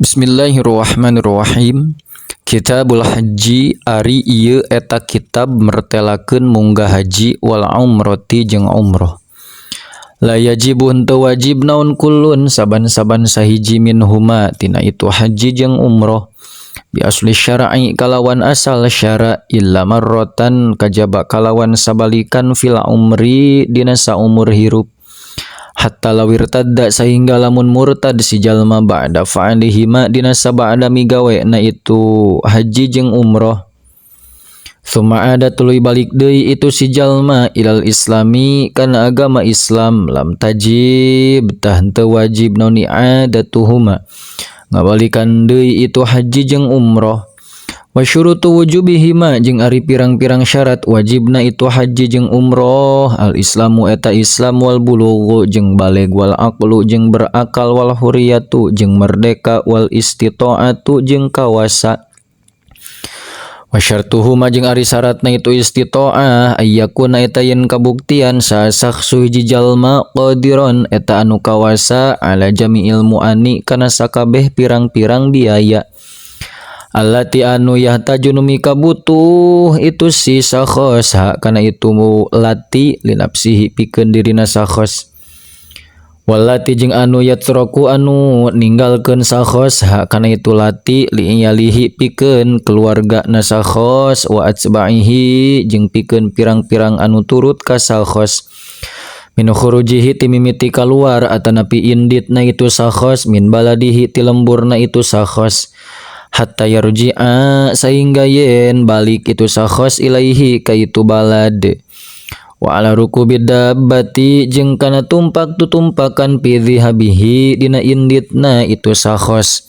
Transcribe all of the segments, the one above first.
Bismillahirrahmanirrahim. Kitabul Haji ari ieu eta kitab mertelakeun munggah haji wal umrati jeung umroh. La yajibu henteu wajib naon kullun saban-saban sahiji minhuma tina itu haji jeung umroh bi asli syar'i kalawan asal syara illa marratan kajaba kalawan sabalikan fil umri dina saumur hirup. Hatta lawirtadda sehingga lamun murtad si jalma ba'da fa'alihima dina sabada migawe na itu haji jeung umroh. Tsumma ada tuluy balik deui itu si jalma ilal islami kana agama Islam lam tajib tah henteu wajib naon i'adatuhuma ngabalikan deui itu haji jeung umroh. Wa syurutu wujubihima jeung ari pirang-pirang syarat wajibna itu haji jeung umroh al islamu eta Islam wal bulughu jeung baleg wal aqlu jeung berakal wal huriyatu jeung merdeka wal istita'atu jeung kawasa. Wa syartuhuma jeung ari syaratna itu istita'ah ayyakuna eta yen kabuktian sasakhsu hiji jalma qadiron eta anu kawasa ala jami'il mu'ani kana sakabeh pirang-pirang biaya allati anu yahtaju nu mikabutuh itu si sakhos ha kana itu lati linapsihi pikeun dirina sakhos walati jeung anu yatraku anu ninggalkeun sakhos ha kana itu lati liiyalihi pikeun keluarga na sakhos wa atba'ihi jeung pikeun pirang-pirang anu turut ka sakhos min khurujihi ti mimiti kaluar atanapi inditna itu sakhos min baladihi ti lemburna itu sakhos hatta yarji'a sehingga yen balik itu sakhos ilaihi ka itu balad wa ala rukubid dabbati jeung kana tumpak tutumpakan fi dhihabihi dina inditna itu sakhos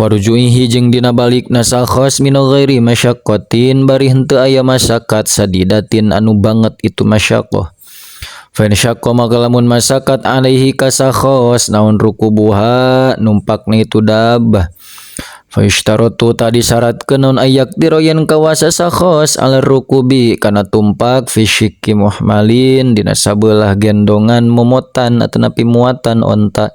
warujuihi jeung dina balikna sakhos min ghairi masyaqqatin bari henteu aya masyaqqat sadidatin anu banget itu masyaqqah fa in syaqqa maka lamun masyaqqat alaihi ka sakhos naon rukubuha numpakna itu dabbah fa ishtaratu tadi syaratkeun naon ayak diroyen kawasa sakhos ala rukubi kana tumpak fi syikki muhmalin dina sabelah gendongan momotan atanapi muatan onta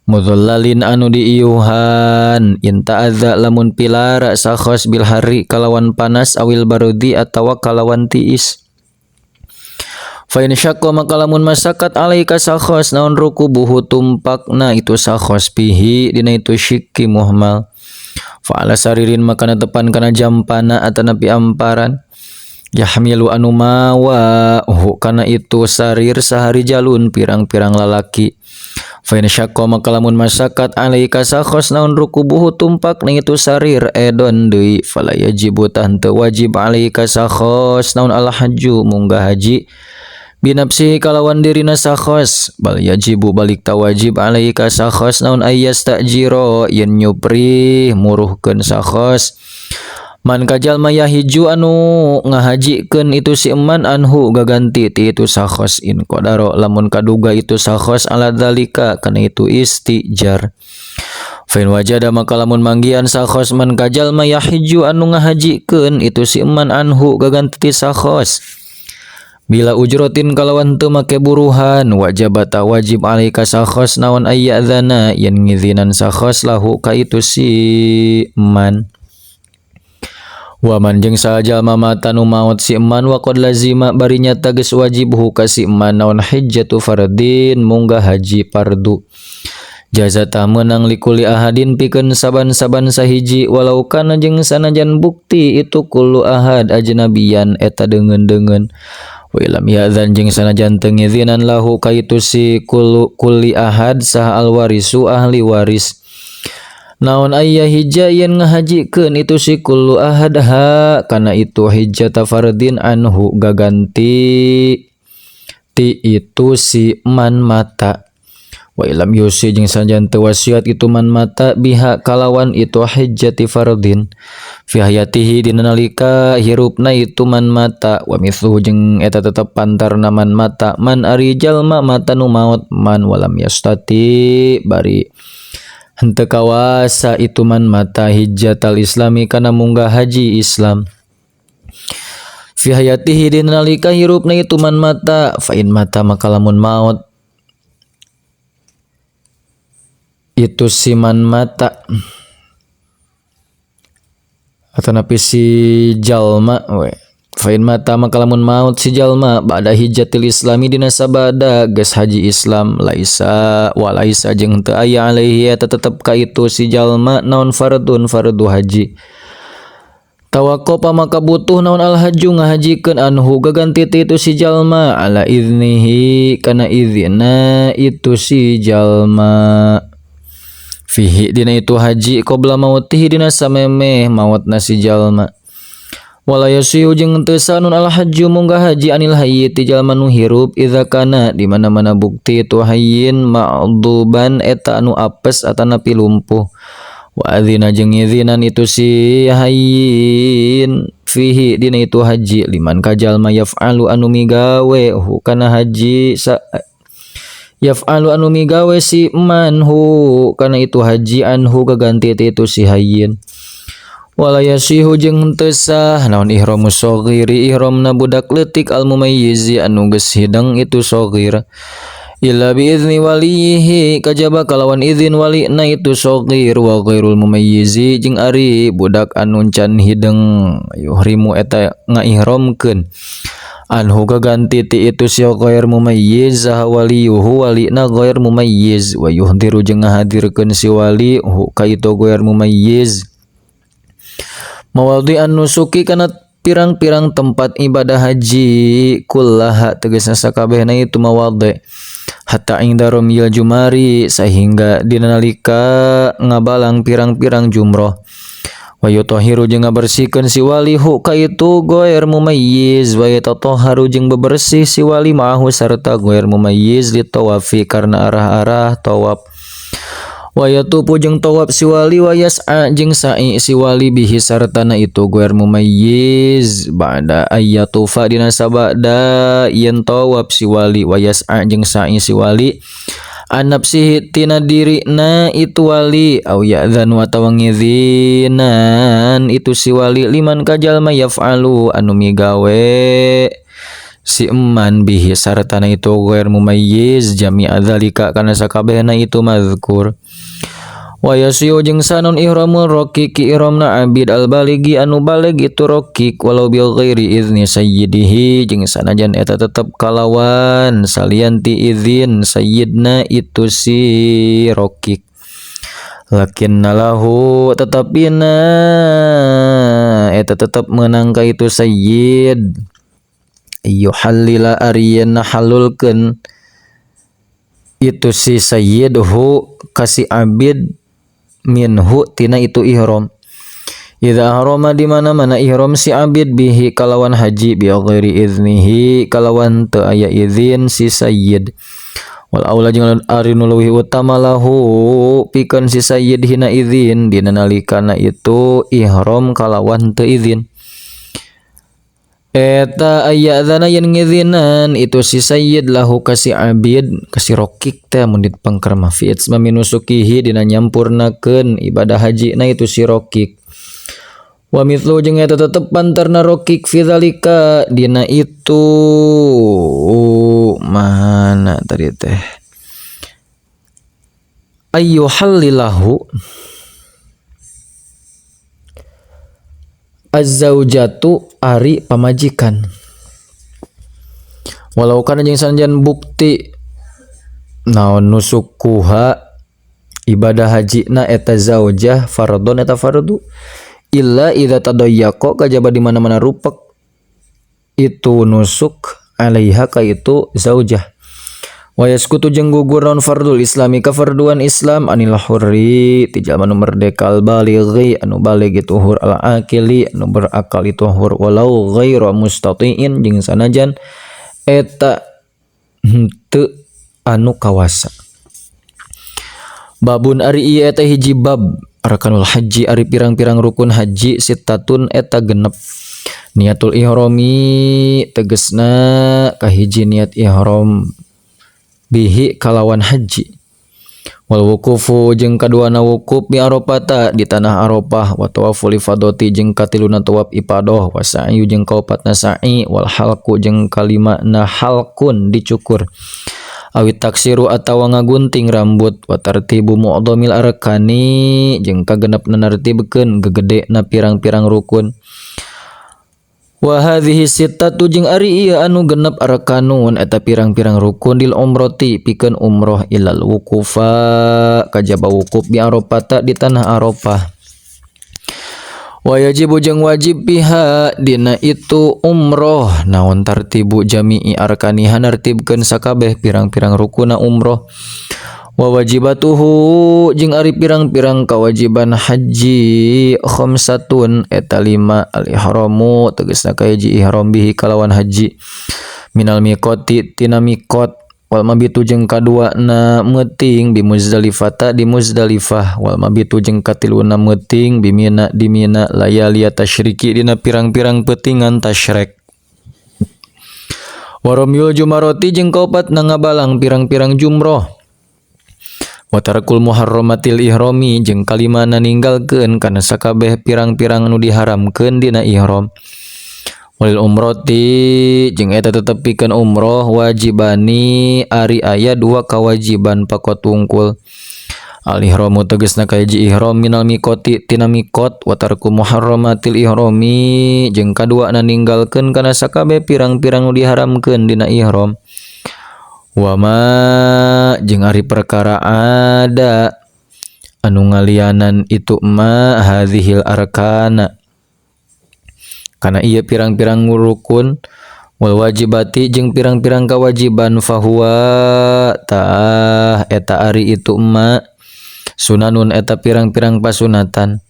mudhallalin anu diiuhan in ta'adza lamun pilara sakhos bil hari kalawan panas awil barudi atawa kalawan tiis. Fa in syaqqa maka lamun masakat alaika sakhos naon rukubuhu tumpakna itu sakhos pihi dina itu syikki muhmal fa'ala saririn makana tepan kana jampana atanapi amparan yahmilu anu mawa hu kana itu sarir sahari jalun pirang-pirang lalaki. Fa in syaqqa maka lamun masakat alaika sakhos naon rukubuhu tumpakna itu sarir edon deui fala yajibu tah henteu wajib alaika sakhos naon al hajju munggah haji binafsihi kalawan dirina sakhos bal yajibu balik tawajib alaika sakhos naon ayyastajiro yen nyupri muruhkeun sakhos man kajalma yahiju anu ngahajikeun itu si eman anhu gaganti ti itu sakhos in qadaro lamun kaduga itu sakhos ala dzalika kana itu istijar. Fa in wajada maka lamun manggihan sakhos man kajalma yahiju anu ngahajikeun itu si eman anhu gaganti ti sakhos bila ujrotin kalawan teu make buruhan wajabata wajib alaika sakhos naon ayyadzana yen ngizinan sakhos lahu ka itu si man wa man jeung sajalma mata nu maot si man wa qad lazima bari nyata geus wajib hu ka si man naon hajjatu fardin munggah haji fardu jazata meunang likuli ahadin pikeun saban-saban sahiji walau kana jeung sanajan bukti itu kullu ahad ajnabiyan eta deungeun-deungeun wa ilam ya'zan jeung sanajan teu ngizinan lahu ka itu si kulli ahad saha alwarisu ahli waris naon aya hijja yen ngahajikeun itu si kullu ahad ha kana itu hijjata fardin anhu gaganti ti itu si man mata wa ilam yusi jeung sanajan teu wasiat itu man mata biha kalawan itu hijjati fardin fi hayatihi dina nalika hirupna itu man mata wa mithluhu jeung eta tetep pantarna man mata man ari jalma mata nu maot man walam yastati bari henteu kawasa itu man mata hijjatal islami kana munggah haji Islam fi hayatihi dina nalika hirupna itu man mata fa in mata maka lamun maot Itu si man mata atanapi si jalma we. Fa in mata maka lamun maut si jalma ba'da hijjatil islami dina sabada geus haji Islam laisa walaisa jeung teu aya alaihi eta tetep ka itu si jalma naon fardun fardu haji. Tawaqqafa maka butuh naon al hajju ngahajikeun anhu gaganti ti itu si jalma ala iznihi kana izina itu si jalma. Fihi dina itu haji qabla mautihi dina samemeh mautna si jalma. Wala yasihu jeung teu sanun al hajju munggah haji anil hayyi ti jalma nu hirup idza kana di mana-mana bukti itu hayyin ma'duban eta anu apes atanapi lumpuh. Wa adzina jeung ngizinan itu si hayyin fihi dina itu haji liman ka jalma yaf'alu anu migawe hu kana haji sa yaf'alu anu migawe si man hu kana itu haji anhu kaganti ti itu si hayyin. Wala yasihu jeung teu sah naon ihramu saghiri ihramna budak leutik al mumayyizi anu geus hideng itu saghir illa biizni walihi kajaba kalawan izin walina itu saghir wa ghairul mumayyizi jeung ari budak anu can hideng yuhrimu eta ngaihramkeun anhu kaganti ti itu si ghair mumayyiz saha waliyuhu walina ghair mumayyiz wa yuhdiru jeung ngahadirkeun si wali hu ka itu ghair mumayyiz mawadhi'an nusuki kana pirang-pirang tempat ibadah haji kullaha tegasna sakabehna itu mawadhi hatta inda ramyil jumari sehingga dina nalika ngabalang pirang-pirang jumroh wa yutahiru jeung ngabersihkeun si wali hu ka itu ghair mumayyiz wa yatatahharu jeung bebersih si wali ma'ahu sarta ghair mumayyiz li tawafi karena arah-arah tawaf wa yatufu jeung tawaf si wali wa yas'a jeung sa'i si wali bihi sartana itu ghair mumayyiz ba'da ayyatufa dina sabada yen tawaf si wali wa yas'a jeung sa'i si wali an nafsihi tina dirina itu wali au ya'dzanu atawa ngizinan itu si wali liman ka jalma yaf'alu anu migawe si eman bihi sartana itu ghair mumayyiz jami'a dzalika kana sakabehna itu mazkur. Wa yasiu jeung sanon ihramul raqiqi ihramna abid al baligi anu balig itu raqiq walau bi ghairi izni sayyidihi jeung sanajan eta tetep kalawan salian ti izin sayyidna itu si raqiq lakinna lahu tetapina eta tetep meunang ka itu sayyid yuhallila ariyan halulkeun itu si sayyidhu kasi abid minhu tina itu ihram idza harama di mana-mana ihram si abid bihi kalawan haji bi ghairi iznihi kalawan teu aya izin si sayyid wal aula jeung ari nu leuwih utama lahu pikeun si sayyid hina izin dina nalikana itu ihram kalawan teu izin eta aya adzana yen ngizinan itu si sayyid lahu ka si abid ka si rokik teh mun dipengker mah fi itmami nusukihi dina nyampurnakeun ibadah haji na itu si rokik wa mithlu jeung eta tetep pantarna rokik fi dzalika dina itu mana tadi teh ayyuhallilahu azzaujatu ari pamajikan walau kana jeung sanajan bukti naon nusukuha ibadah hajina eta zaujah fardhon eta fardu illa idza tadayyaqa kajaba di mana-mana rupek itu nusuk alaiha ka itu zaujah wa yaskutu jeung gugur naon fardul islami ka farduan Islam anil hurri ti jalma nu merdeka al balighi anu balig itu hur al aqili anu berakal itu hur walau ghaira mustatiin jeung sanajan eta henteu anu kawasa. Babun ari ieu eta hiji bab arkanul haji ari pirang-pirang rukun haji sittatun eta genep niatul ihrami tegesna kahiji niat ihram bihi kalawan haji wal wukufu jeung kaduana wukuf bi Arafata di tanah Arafah wa tawaful ifadati jeung katiluna tawaf ifadah wa sa'yu jeung kaopatna sa'i wal halqu jeung kalimana halqun dicukur Awit taksiru atawa ngagunting rambut wa tartibu mu'dhamil arkani jeung kagenepna nartibkeun gegedena pirang-pirang rukun. Wa hadhihi sittatu jeung ari ieu anu genep arkanun eta pirang-pirang rukun lil umrati pikeun umroh ilal wuqufa kajaba wukuf bi Arafata di tanah Arafah. Wa yajibu jeung wajib biha dina itu umroh naon tartibu jami'i arkaniha nartibkeun sakabeh pirang-pirang rukuna umroh. Wa wajibatuhu jeung ari pirang-pirang kewajiban haji khamsatun eta 5 al-ihramu tegasna kahiji ihram bihi kalawan haji minal miqati tina miqat wal mabitu jeung kaduana meuting bi Muzdalifata di Muzdalifah wal mabitu jeung katiluna meuting bi Mina di Mina layali tasyriki dina pirang-pirang peutingan tasyrek. Wa ramyul jumarati jeung kaopatna ngabalang pirang-pirang jumroh. Wa tarkul muharramatil ihrami jeung kalimana ninggalkeun kana sakabeh pirang-pirang nu diharamkeun dina ihram. Walil umrati jeung eta tetep pikeun umroh wajibani ari aya dua kawajiban pakot wungkul. Al ihramu tegasna kahiji ihram minal miqati tina miqat wa tarku muharramatil ihrami jeung kaduana ninggalkeun kana sakabeh pirang-pirang nu diharamkeun dina ihram. Wama jeung ari perkara ada anu ngalianan itu ma hadhil arkana kana ieu pirang-pirang rukun wal wajibati jeung pirang-pirang kewajiban fahuwa tah eta ari itu ma sunanun eta pirang-pirang pasunatan.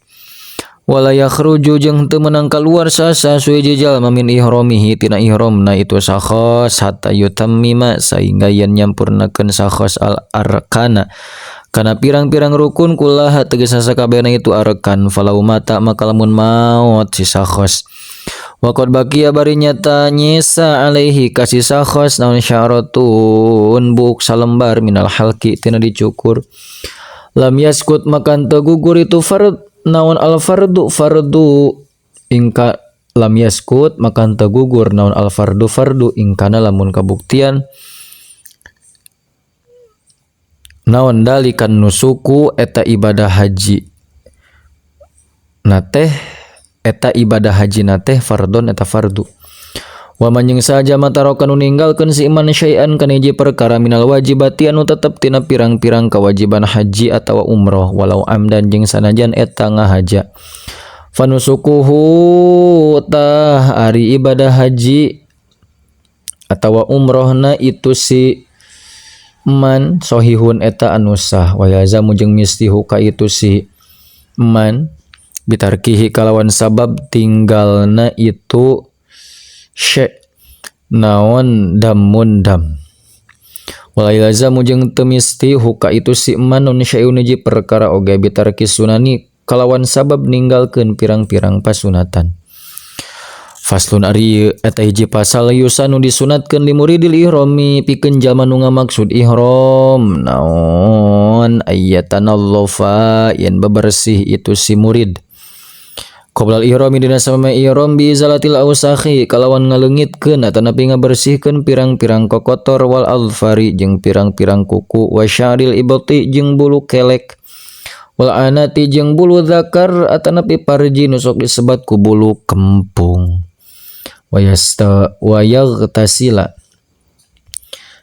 Wala yakhruju jeung teu meunang kaluar sasa suhiji jalma min ihramihi tina ihramna itu sakhos hatta yutammima sahingga yen nyampurnakeun sakhos al arkana kana pirang-pirang rukun kullaha tegasna sakabehna itu arkan. Falau mata maka lamun maot si sakhos wa qad baqiya bari nyata nyesa alaihi ka si sakhos naon syaratun buk salembar minal halqi tina dicukur lam yaskut maka teu gugur itu fard naon al fardu fardu ingka lam yaskut maka teu gugur naon al fardu fardu ingkana lamun kabuktian naon dalikan nusuku eta ibadah haji nateh eta ibadah haji nateh fardon eta fardu. Wa man jeung saja mataroka nu ninggalkeun si iman syai'an kana hiji perkara minal wajibati anu tetep tina pirang-pirang kewajiban haji atawa umroh walau amdan jeung sanajan eta ngahaja fanusukuhu tah ari ibadah haji atawa umrohna itu si man sohihun eta anu sah wa yazamu jeung mistihu ka itu si man bitarkihi kalawan sabab tinggalna itu syek naon damun dam wala ilzamu jeung teu misti huka itu si manun syai'un hiji perkara oge bitarki sunani kalawan sabab ninggalkeun pirang-pirang pasunatan. Faslun ari eta hiji pasal yusanu disunatkeun li muridil ihrami pikeun jalma nu ngamaksud ihram naon ayyatanallofa yen bebersih itu si murid qoblal ihrami dina sameme ihram bi izalatil ausakhi kalawan ngaleungitkeun atanapi ngabersihkeun pirang-pirang kokotor wal alfari jeung pirang-pirang kuku wa sya'ril ibti jeung bulu kelek wal anati jeung bulu zakar atanapi parji nu sok disebat ku bulu kempung wayasta wayaghtasila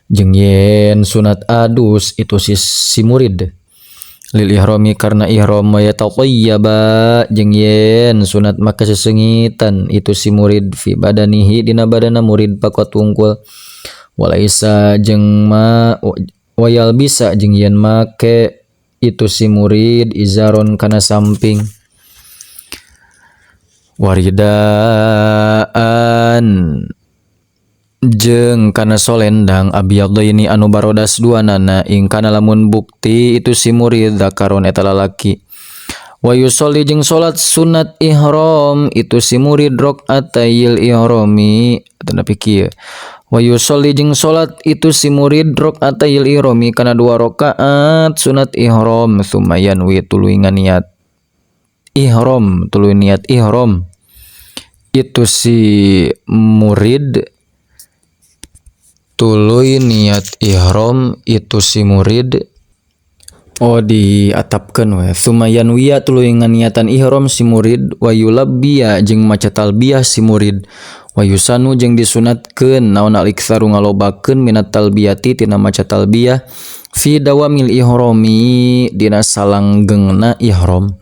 jeung yen sunat adus itu si murid lil ihrami karena ihram wa yatatayyaba jeung yen sunat maka sesengitan itu si murid fi badanihi dina badana murid pakot wungkul walaisa jeung ma wayal bisa jeung yen make itu si murid izaron kana samping waridaan jeung kana solendang abyadaini anu barodas duanana ingkana lamun bukti itu si murid zakaron eta lalaki wa yusolli jeung salat sunat ihram itu si murid rakaatayil ihrami atanapi kieu wa yusolli jeung salat itu si murid rakaatayil ihrami kana dua rakaat sunat ihram summa yanwi tuluy niat ihram tuluy niat ihram itu si murid Tuluy niat ihram itu si murid. Oh diatapkeun we. Tsumma yanwiya tuluy nganiatan ihram si murid wa yulabbiya jeung maca talbiyah si murid wa yusanu jeung disunatkeun naon al-iktsaru ngalobakeun minat talbiyati tina maca talbiyah fi dawamil ihrami dina salanggengna ihram.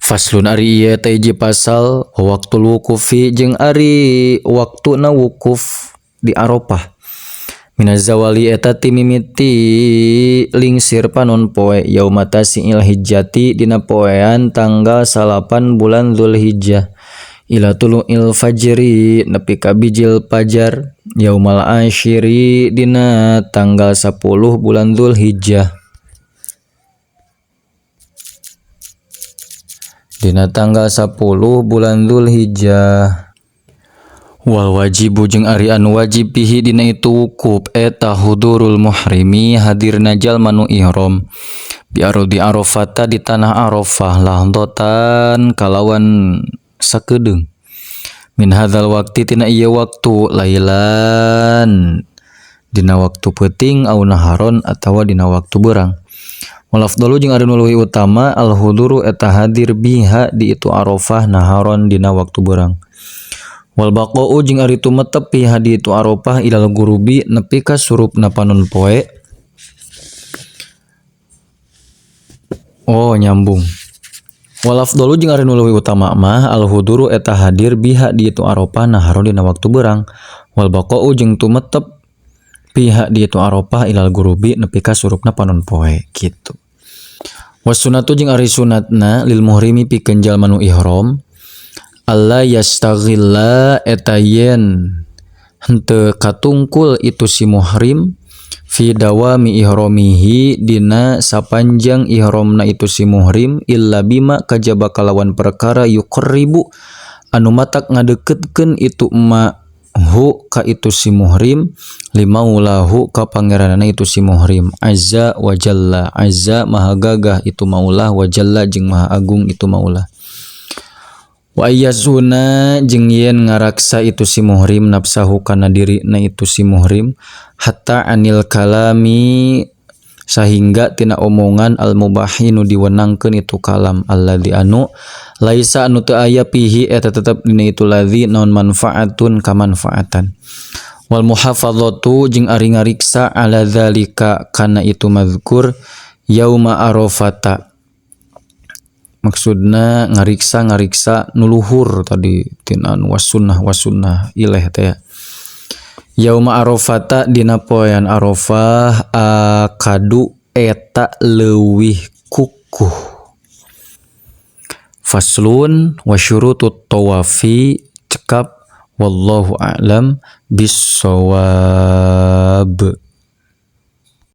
Faslun ari ieu teh hiji pasal waktul wukufi jeung ari waktuna wukuf di Arafah. Minaz zawali eta ti mimiti lingsir panon poe yauma tasi'il hijjati dina poean tanggal 9 bulan Dzulhijjah ila tulu'il fajri nepi ka bijil pajar yaumal asyiri dina tanggal 10 bulan Dzulhijjah. Dina tanggal 10 bulan Dzulhijjah. Wal wajibu jeung ari anu wajib pihi dina itu wukuf eta hudurul muhrimi hadirna jalma nu ihram bi ardi Arafata di tanah Arafah lahdatan kalawan sakedeung min hadzal waqti tina ieu waktu lailan dina waktu peuting au naharon atawa dina waktu beurang. Wal afdalu jeung ari nu leuwih utama al huduru eta hadir biha di itu Arafah naharon dina waktu beurang. Wal baqa'u jeung ari tumetep fi hadi itu Arafah ilal gurubi nepi ka surupna panon poe. Oh nyambung. Wal afdalu jeung ari nu leuwih utama mah al huduru eta hadir biha di itu Arafah naharon dina waktu beurang. Wal baqa'u jeung tumetep fi di itu Arafah ilal gurubi nepi ka surupna panon poe kitu. Was sunatu jeung ari sunatna lil muhrimi pikeun jalma nu ihram alla yastaghilla eta yen henteu katungkul itu si muhrim fi dawami ihramihi dina sapanjang ihramna itu si muhrim illa bima kajaba kalawan perkara yuqarribu anu matak ngadeukeutkeun itu ma hu ka itu si muhrim limaulahu ka pangeranana itu si muhrim azza wa jalla. Azza maha gagah itu maulah, wa jalla jeung maha agung itu maulah. Wa ayyasuna jeung yen ngaraksa itu si muhrim nafsahu kana dirina itu si muhrim hatta anil kalami sahingga tina omongan al mubahi nu diwenangkeun itu kalam alladzi anu laisa anu teu aya pihi eta tetep dina itu ladzi naon manfaatun kamanfaatan. Wal muhafadzatu jeung ari ngariksa ala dzalika kana itu mazkur yauma arafata. Maksudna ngariksa-ngariksa nuluhur tadi tina anu wasunnah wasunnah ileh teh. Yauma Arafata dina poean Arafah akadu eta leuwih kukuh. Faslun wa syurutut tawafi cekap wallahu a'lam bissawab.